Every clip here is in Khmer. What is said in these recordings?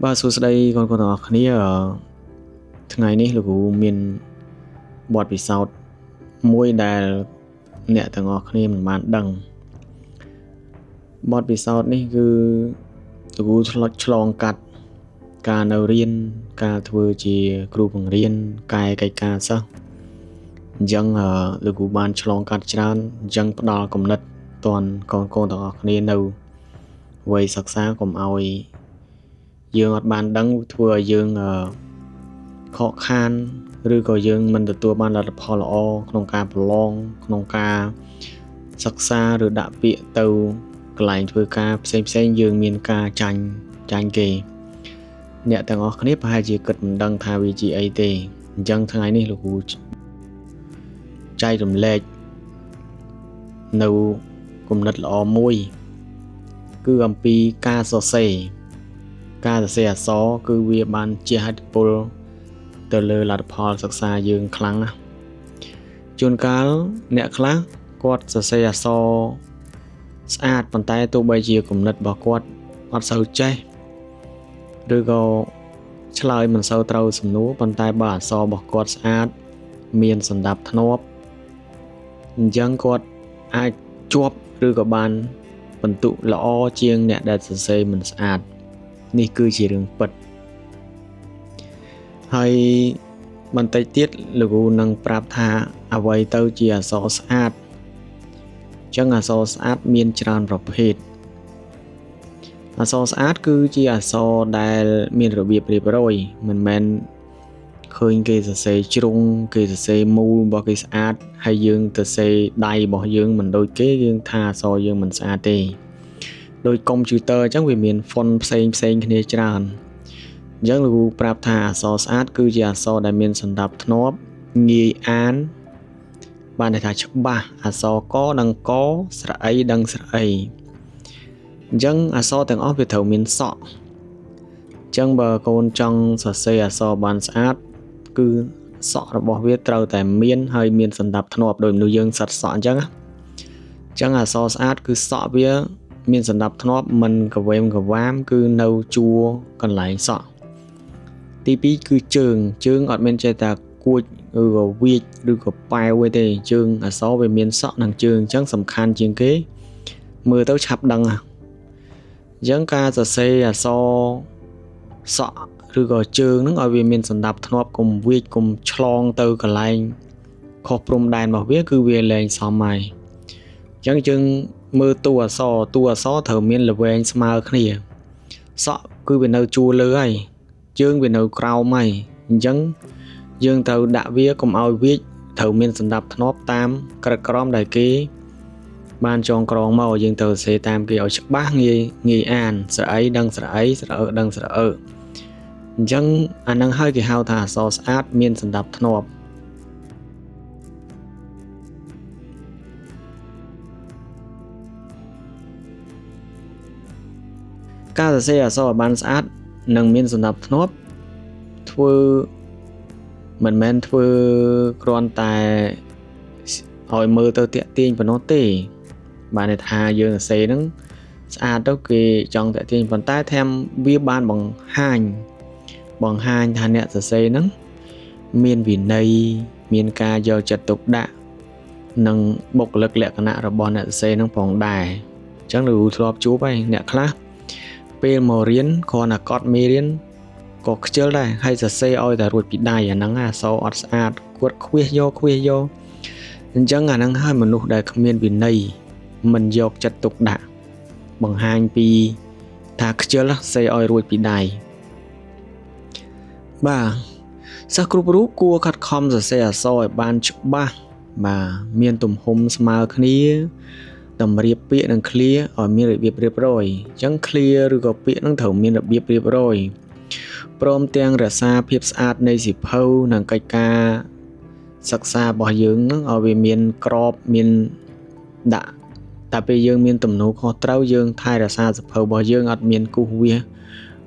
បាទសួស្តីកូនៗទាំងអស់គ្នាថ្ងៃនេះលោកគ្រូមានបទពិសោធន៍មួយដែលអ្នកទាំងអស់គ្នាមិនបានដឹងបទពិសោធន៍នេះគឺលោកគ្រូឆ្លងកាត់ការនៅរៀនការធ្វើជាគ្រូបង្រៀនកែកិច្ចការសិស្សអញ្ចឹងលោកគ្រូបានឆ្លងកាត់ច្រើនអញ្ចឹងផ្ដល់គំនិតតន់កូនៗទាំងអស់គ្នានៅវ័យសិក្សាកុំឲ្យយើងអត់បានដឹងធ្វើឲ្យយើងខកខានឬក៏យើងមិនទទួលបានលទ្ធផលល្អក្នុងការប្រឡងក្នុងការសិក្សាឬដាក់ពាក្យទៅកន្លែងធ្វើការផ្សេងៗយើងមានការចាញ់គេអ្នកទាំងអស់គ្នាប្រហែលជាគិតមិនដឹងថាវាជាអីទេអញ្ចឹងថ្ងៃនេះលោកគ្រូចែករំលែកនៅគំនិតល្អមួយគឺអំពីការសរសេរការសរសេរអក្សរគឺវាបានជះឥទ្ធិពលទៅលើលទ្ធផលសិក្សាយើងខ្លាំងណាស់ជួនកាលអ្នកខ្លះគាត់សរសេរអក្សរស្អាតប៉ុន្តែទោះបីជាគំនិតរបស់គាត់អត់សូវចេះឬក៏ឆ្លើយមិនសូវត្រូវសំណួរប៉ុន្តែបើអក្សររបស់គាត់ស្អាតមានសន្តាប់ធ្នាប់អញ្ចឹងគាត់អាចជាប់ឬក៏បានពិន្ទុល្អជាងអ្នកដែលសរសេរមិនស្អាតនេះគឺជារឿងពិតហើយបន្តិចទៀតលោកគ្រូនឹងប្រាប់ថាអ្វីទៅជាអក្សរស្អាតអញ្ចឹងអក្សរស្អាតមានច្រើនប្រភេទអក្សរស្អាតគឺជាអក្សរដែលមានរបៀបរៀបរយមិនមែនឃើញគេសរសេរជ្រុងគេសរសេរមូលរបស់គេស្អាតហើយយើងសរសេរដៃរបស់យើងមិនដូចគេយើងថាអក្សរយើងមិនស្អាតទេដោយកុំព្យូទ័រអញ្ចឹងវាមាន font ផ្សេងគ្នាច្រើនអញ្ចឹងលោកគ្រូប្រាប់ថាអក្សរស្អាតគឺជាអក្សរដែលមានសន្តាប់ធ្នាប់ងាយអានបានន័យថាច្បាស់អក្សរកនិងកស្រអីដឹងស្រអីអញ្ចឹងអក្សរទាំងអស់វាត្រូវមានសក់អញ្ចឹងបើកូនចង់សរសេរអក្សរបានស្អាតគឺសក់របស់វាត្រូវតែមានហើយមានសន្តាប់ធ្នាប់ដោយមនុស្សយើងសិតសក់អញ្ចឹងណាអញ្ចឹងអក្សរស្អាតគឺសក់វាមានសន្តាប់ធ្នាប់មិនកវេមកវាមគឺនៅជួរកន្លែងសក់ទី2គឺជើងអត់មានចេះតែគួចឬក៏វាចឬក៏ប៉ែវទេជើងអក្សរវាមានសក់និងជើងអញ្ចឹងសំខាន់ជាងគេមើលទៅឆាប់ដឹងអញ្ចឹងការសរសេរអក្សរសក់ឬក៏ជើងហ្នឹងឲ្យវាមានសន្តាប់ធ្នាប់កុំវាចកុំឆ្លងទៅកន្លែងខុសព្រំដែនរបស់វាគឺវាលែងសមហើយអញ្ចឹងយើងមើលតួអក្សរត្រូវមានល្វែងស្មើគ្នាសក់គឺវានៅជួរលើហើយជើងវានៅក្រោមហើយអញ្ចឹងយើងត្រូវដាក់វាកុំឲ្យវាចត្រូវមានសន្តាប់ធ្នាប់តាមក្រឹតក្រមដែលគេបានចងក្រងមកយើងត្រូវសរសេរតាមគេឲ្យច្បាស់ងាយអានស្រអីដឹងស្រអីស្រអើដឹងស្រអើអញ្ចឹងអានឹងហើយគេហៅថាអក្សរស្អាតមានសន្តាប់ធ្នាប់ការសរសេរអក្សរឲ្យបានស្អាតនិងមានសន្តាប់ធ្នាប់ធ្វើមិនមែនធ្វើគ្រាន់តែឲ្យមើលទៅតាក់ទាញប៉ុណ្ណោះទេបានន័យថាយើងសរសេរហ្នឹងស្អាតទៅគេចង់តាក់ទាញប៉ុន្តែថែមវាបានបង្ហាញថាអ្នកសរសេរហ្នឹងមានវិន័យមានការយកចិត្តទុកដាក់និងបុគ្គលិកលក្ខណៈរបស់អ្នកសរសេរហ្នឹងផងដែរអញ្ចឹងលោកធ្លាប់ជួបហើយអ្នកខ្លះពេលមករៀនគ្រាន់តែកត់មេរៀនក៏ខ្ជិលដែរហើយសរសេរឲ្យតែរួចពីដៃអាហ្នឹងអក្សរអត់ស្អាតគាត់ខ្វៀសយកអញ្ចឹងអាហ្នឹងហើយមនុស្សដែលគ្មានវិន័យមិនយកចិត្តទុកដាក់បង្ហាញពីថាខ្ជិលសេឲ្យរួចពីដៃបាទសិស្សគ្រប់រូបគួរខិតខំសរសេរអក្សរឲ្យបានច្បាស់បាទមានទំហំស្មើគ្នាតម្រៀបពាក្យនិងឃ្លាឲ្យមានរបៀបរៀបរយអញ្ចឹងឃ្លាឬក៏ពាក្យហ្នឹងត្រូវមានរបៀបរៀបរយព្រមទាំងរក្សាភាពស្អាតនៃសៀវភៅនិងកិច្ចការសិក្សារបស់យើងហ្នឹងឲ្យវាមានក្របមានដាក់តែពេលយើងមានទំនួលខុសត្រូវយើងថែរក្សាសៀវភៅរបស់យើងអត់មានគូសវាស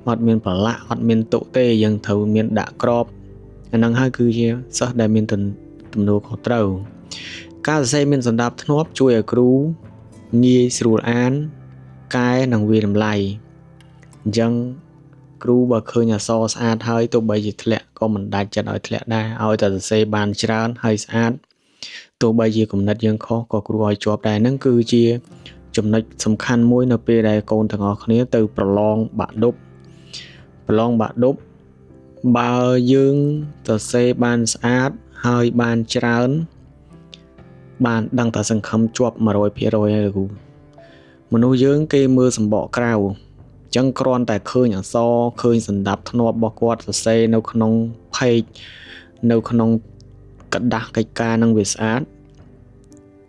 អត់មានប្រឡាក់អត់មានទុកទេយើងត្រូវមានដាក់ក្របអាហ្នឹងហើយគឺជាសិស្សដែលមានទំនួលខុសត្រូវការសរសេរមានសន្តាប់ធ្នាប់ជួយឲ្យគ្រូងាយស្រួលអានកែនិងវាយតម្លៃអញ្ចឹង គ្រូបើឃើញអក្សរស្អាតហើយទោះបីជាធ្លាក់ក៏មិនដាច់ចិត្តឲ្យធ្លាក់ដែរឲ្យតែសរសេរបានច្រើនហើយស្អាតទោះបីជាគំនិតយើងខុសក៏គ្រូឲ្យជាប់ដែរហ្នឹងគឺជាចំណុចសំខាន់មួយនៅពេលដែលកូនទាំងអស់គ្នាទៅប្រឡងបាក់ឌុបប្រឡងបាក់ឌុបបើយើងសរសេរបានស្អាតហើយបានច្រើនបានដឹងតែសង្ឃឹមជាប់100%ហើយលោកគ្រូមនុស្សយើងគេមើលសម្បកក្រៅអញ្ចឹងគ្រាន់តែឃើញអក្សរឃើញសន្តាប់ធ្នាប់របស់គាត់សរសេរនៅក្នុង page នៅក្នុងក្រដាសកិច្ចការនឹងវាស្អាត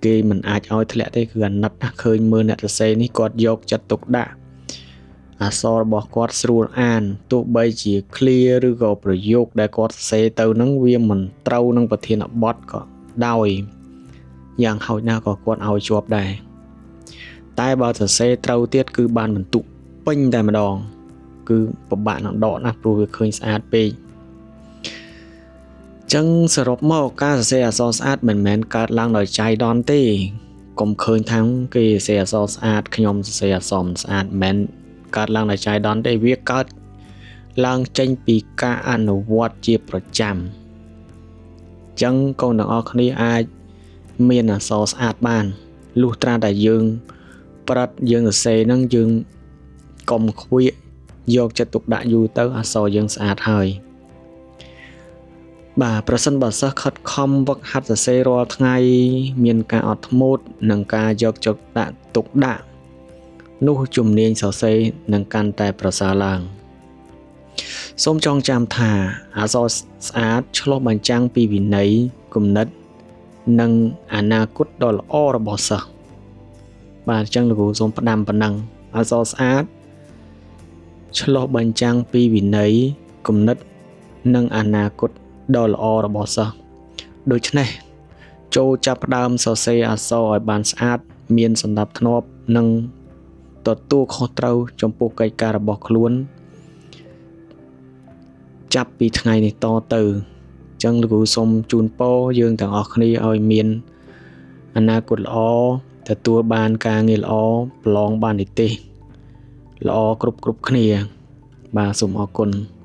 គេមិនអាចឲ្យធ្លាក់ទេគឺអាណិតណាស់ឃើញមើលអ្នកសរសេរនេះគាត់យកចិត្តទុកដាក់អក្សររបស់គាត់ស្រួលអានទោះបីជា clear ឬក៏ប្រយោគដែលគាត់សរសេរទៅនឹងវាមិនត្រូវនឹងប្រធានបទក៏ដោយយ៉ាងហោចណាស់ក៏គាត់ឲ្យជាប់ដែរតែបើសរសេរត្រូវទៀតគឺបានបន្ទុកពេញតែម្ដងគឺពិបាកនឹងដកណាស់ព្រោះវាឃើញស្អាតពេកចឹងសរុបមកការសរសេរអក្សរស្អាតមិនមែនកើតឡើងដោយចៃដន្យទេកុំឃើញថាគេសរសេរអក្សរស្អាតខ្ញុំសរសេរអក្សរមិនស្អាតមិនមែនកើតឡើងដោយចៃដន្យទេវាកើតឡើងចេញពីការអនុវត្តជាប្រចាំចឹងកូនទាំងអស់គ្នាអាចមានអក្សរស្អាតបានលុះត្រាតែយើងប្រឹតយើងសរសេរហ្នឹងយើងកុំខ្វៀកយកចិត្តទុកដាក់យូរទៅអក្សរយើងស្អាតហើយបាទប្រសិនបើសិស្សខិតខំវឹកហាត់សរសេររាល់ថ្ងៃមានការអត់ធ្មត់និងការយកចិត្តទុកដាក់នោះជំនាញសរសេរនឹងកាន់តែប្រសើរឡើងសូមចងចាំថាអក្សរស្អាតឆ្លុះបញ្ចាំងពីវិន័យគំនិតនិងអនាគតដ៏ល្អរបស់សិស្សបាទអញ្ចឹងលោកគ្រូសូមផ្ដាំប៉ុណ្ណឹងអក្សរស្អាតឆ្លុះបញ្ចាំងពីវិន័យគំនិតនិងអនាគតដ៏ល្អរបស់សិស្សដូច្នេះចូលចាប់ផ្ដើមសរសេរអក្សរឲ្យបានស្អាតមានសណ្ដាប់ធ្នាប់និងទទួលខុសត្រូវចំពោះកិច្ចការរបស់ខ្លួនចាប់ពីថ្ងៃនេះតទៅអញ្ចឹងលោកគ្រូសូមជូនពរយើងទាំងអស់គ្នាឲ្យមានអនាគតល្អទទួលបានការងារល្អប្រឡងបាននិទេសល្អគ្រប់គ្នាបាទសូមអរគុណ។